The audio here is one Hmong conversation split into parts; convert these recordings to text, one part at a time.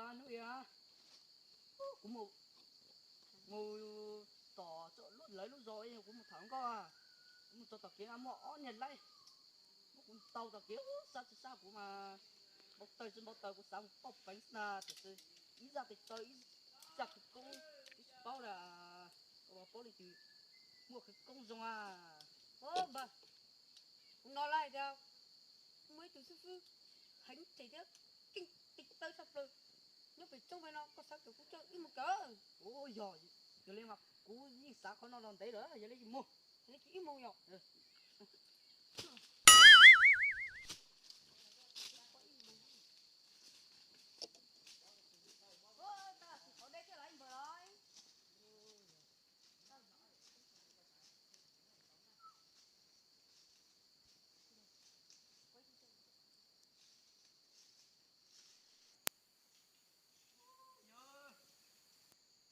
Hnub ib, kuv mus, mus tom lawv lub zos, kuv mus tham nkauj, kuv mus txog tom kev no muaj ob niag laib, muab kuv ntaus tom kev, ub, sab tsis sab kuv mas npau taws tsis npau taws, kuv xav mus pauj peev xwb na, tiam sis ib zaj tes taw ib zaj khawv koob, twb tsis paub na, paub leej twg muaj khawv koob zoo a. Npawg, kuv hnov lawv hais tias muaj ib tug xib fwb heev tes thiab keej tes taw tshaj plaws nyob pem roob pem no, koj xav kawm kuv coj wb mus kawm. Ub, yog, yog li mas kuv yeej xav qhov no los ntev lawm, yog li mus, yog li cia wb mus yom.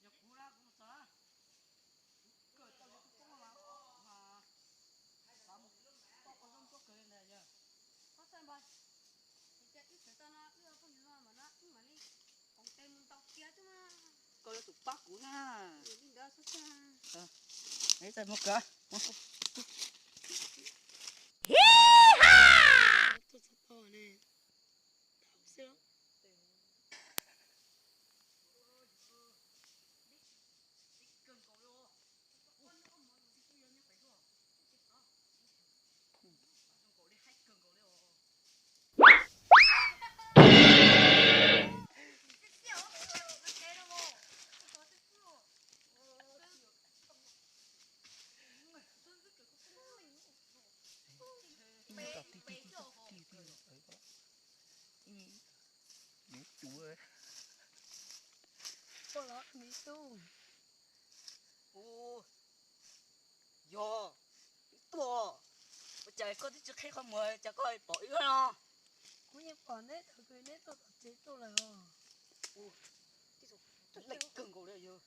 Yog kuv na, kuv mus txog na, kuv kawm tau li kuv poob mas, mas xav mus pauj qhov zoo tshaj plaws li ntag yog. Txhob txhawj npawg, ces cia wb sawv tau no wb ua phooj ywg no mas no wb mam li koom tes mus ntaus kiag xwb mas. Koj yuav tsum pab kuv na. Li ntawd txhob txhawj. Ib txhais mus kawm. Tuaj txog tau ne. Tau xwb. Ib nyuag tom tij tij tij tij tij, ib nyuag, ib nyuag cua. Pom los me tub. Ub, yog, tuaj, ua cas koj twb tsis qhib qhov muag, cas koj pom wb no? Kuv yeej pom neb thaum twg neb tuaj tom tsev tuaj lawm os. Ub, leej kawg nkaus li yog.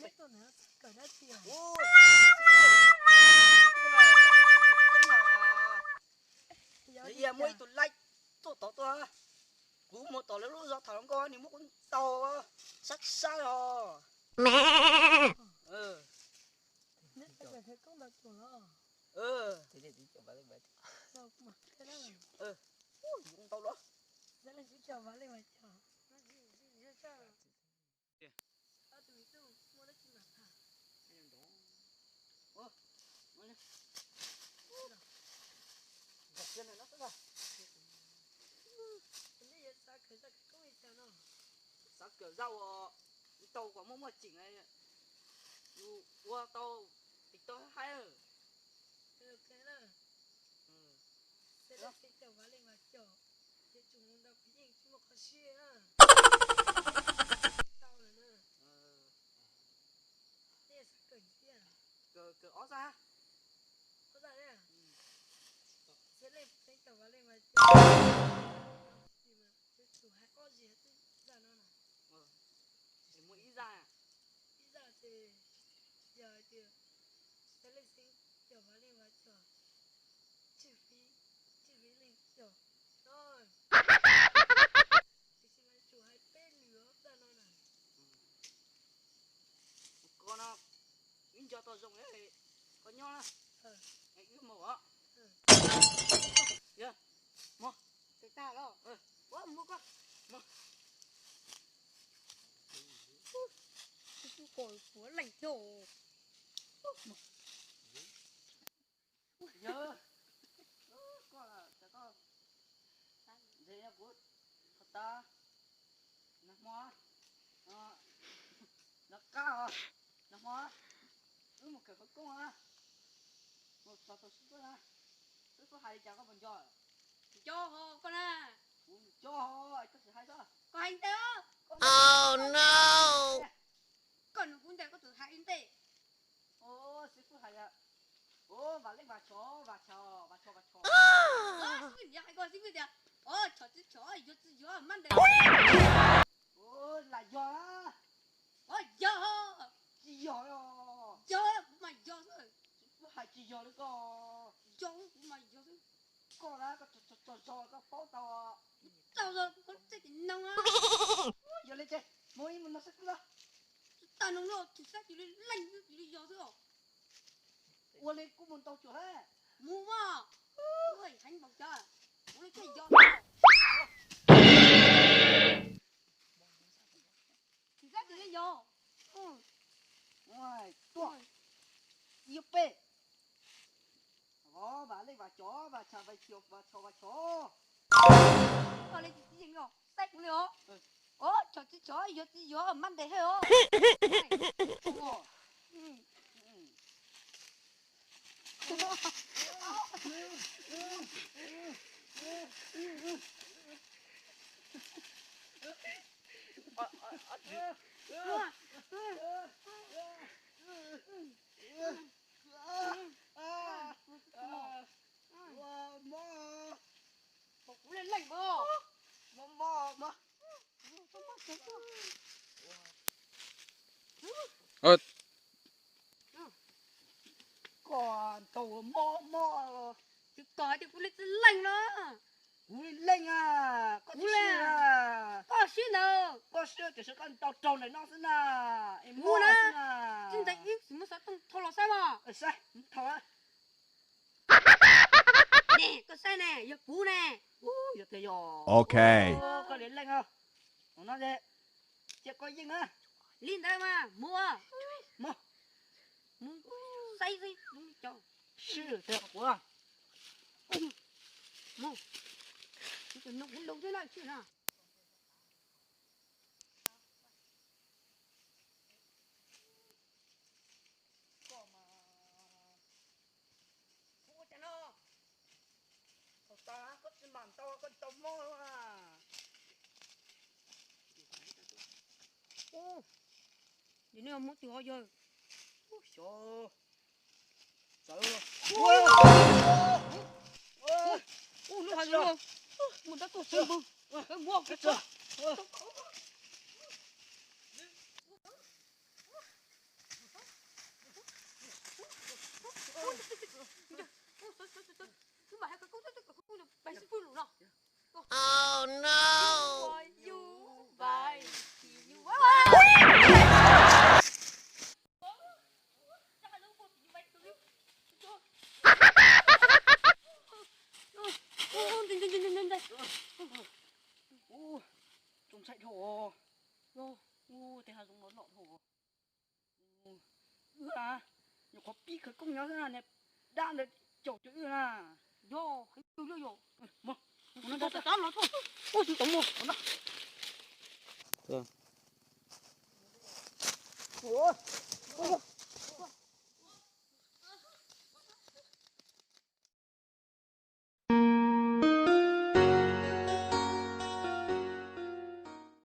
Neb tuaj ntawd xav kawm dab tsi os? Ub, muaj ib tug laib tuaj tod tuaj, kuv mus tom lawv lub zos tham hluas nkauj nws muab kuv ntaus sab sab os. Neb xav kawm khawv koob ntaus cuam los? Ntaus los. Ob tug me tub muaj dab tsi mam tham? Neb yuav xav kawm zaj khawv koob li cas no? Xav kawm zaj uas tau kom muaj muaj tseem, yus ua tau tes taw haib. Xav leej xeev cov Vaj Leej Vaj Coj, yuav tsum mus nrog kuv yeej tsis muaj qhov siab na. Tau lawm na. Nej xav kawm thiab? Kawm, kawm ob zaj. Ob zaj thiab? Xav leej xeev cov Vaj Leej Vaj Coj, yuav tsum hais ob zaj xwb zaj no na. Muaj ib zaj, ib zaj ces yog hais tias xav leej xeev cov Vaj Leej Vaj Coj, tswj fiv, tswj fiv leej coj no. Tiam sis mas yuav tsum hais peb lwm ob zaj no na. Koj no, wb nco tau zoo, koj nyob na, wb mus os. Yog, mus. Tag los, ua mus koj. Kuv kom kuv leej thiab. Yog, koj, koj ntse kuv, koj tas, nag hmo, nag qab os, nag hmo wb mus kawm khawv koob na, mus txog tau xib fwb na, xib fwb hais li cas koj puas nco? Nco ho koj na. Kuv nco ho, koj tsis hais tso. Koj hais ntej. Koj nug kuv ntej koj txawm hais ntej. Xib fwb hais tias, ua Vam Leej Vam Chov, Vam Chov, Vam Chov, Vam Chov. Xib fwb hais koj xib fwb tias, o, chov tsis chov, yuav tsis yuav, mab ntes. Lam yog. O, yog. Tsis yog. Yog, kuv mas yog xwb. Xib fwb hais tsis yog li koj. Yog, kuv mas yog xwb. Koj na, koj tso zog koj paub tau. Tau zog, koj txej tim no na. Tsis tas no, tsis sab cia li leej xwb, cia li yog xwb os. Ua li kuv mus ntaus cuam na. Mus mas. Ua heev npaum cas, kuv li thiaj yog. Tsis sab cia li yog. Tuaj. Ib peb. Os, vas leej vas cov, vas tshas vas cov, vas tshos vas cov. Koj li tsis txi yeej os, saib kuv li os. Os, chov tsis chov, yuav tsis yuav, mab ntes hawj os. Kuv li leej os. Koj ntaus mob mob. Tsis kom tias kuv li txi leej no. Kuv li leej a. Koj sib ntawd. Koj sib tiam sis koj ntaus raug ntawm no xwb na. Mus na. Tsis ntawd ib tsis muab xov tooj thau los saib mas. Saib, thau. Ne, koj saib ne, yog kuv ne. Yog tias yog. Ok. Koj li leej os. Mus no, cia koj yeej na. Li ntawd mas mus. Mus. Mus saib xwb, mus cov. Sib tias kuv. Mus. Tus no kuv lus thiab na, sib na. Koj mas kuv ua cas no? Thaum tas koj tsis mam ntaus koj tau mob lawm. Ub, yog nej muab tus ho yawg. Ub, xyov. Txawv. Ub, lub hais lus. Mus tab tuaj xwb npawg. Muab kuv tso. Ub, zoo ntshai dhau. Ub, tej hav zoov no loj dhau. Wb a, nyuam qhuav pib khawv koob nyob xwb na, niag dab ntawd caum cuag wb na. Yog, heev yog yog. Mus, mus no, tab tab los, ua tsis tau mus.